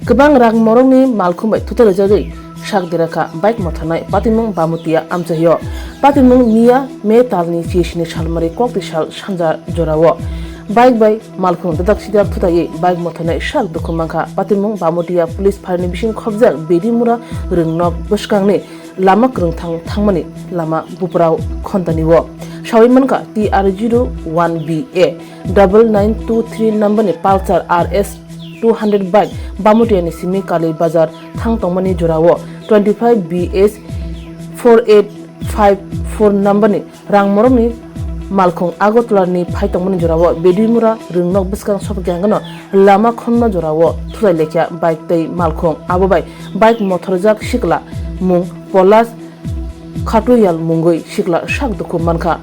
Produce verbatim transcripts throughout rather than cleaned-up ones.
Kwbang rang morokni malkhung bai thutai rijagwi sak derakha bike mothanai patimung Bamutia amchaio. Patimung miya May talni chiyesini salmari kokti sal sanja jorao bike bai malkhung dadak sidak thutaiwi bike mothanai sak dukhu mankha. Patimung Bamutia police pharini bising khobjak Bedimura Rwngnok bwskangni lama kwrwngthang thangmani lama buprao khontanio. Sawi mankha T R zero one B A double nine two three numberni Pulsar R S two hundred bike Bamutiani simi Kali Bazar thang tongmani jorao twenty five B S four eight five four numberni rang morokni malkhung Agartala ni phai tongmani jorao Bedimura Rwngnok bwskang sopikya hwnkhe no lama khonna jorao thutai lekha bike tei malkhung. Abo bai bike mothorjak sikla mung Polas Khatuyal mungwi sikla sak dukhu mankha.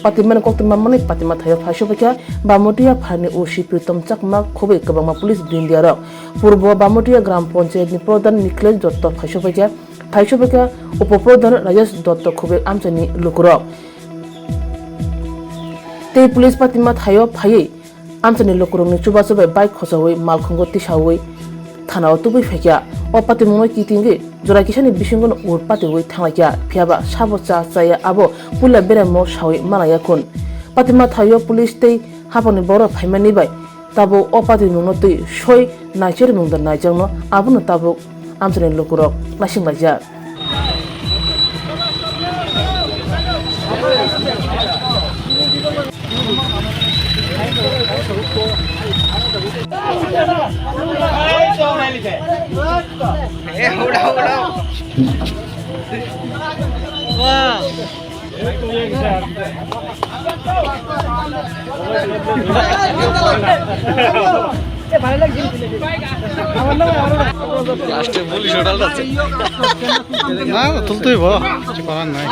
Patimani koktwma manwi patima thaio phai sopikha Bamutia pharni O C Pritom Chakma khobwi kwbangma police brindia rok. Purbo Bamutia Gram Panchayat ni Pradhan Nikhilesh Dotto phai sopikha. Phai sopikha Upo Pradhan Rajesh Dotto khobwi amchaini lukurok. Tei police patima thaio phaiwi amchaini lukurokni chubachu bai bike khochaui malkhungo tisaui thanao tubui phaikha. O patimungno kitingwi jora kisani bisingono ur patiui thanglaikha. Phiyaba sabo cha chaya abo puila beraimo saui manlaiya khun. Patima thaio police tei haphangni borok phaimani bai tabuk o patimungno twi soi naichar mungda naijakno abono tabuk amchaini lukurok naisinglaijak. Last-এ পুলিশ ওটাল আছে। না, না, তুলতেই হইব, কিছু করার নাই।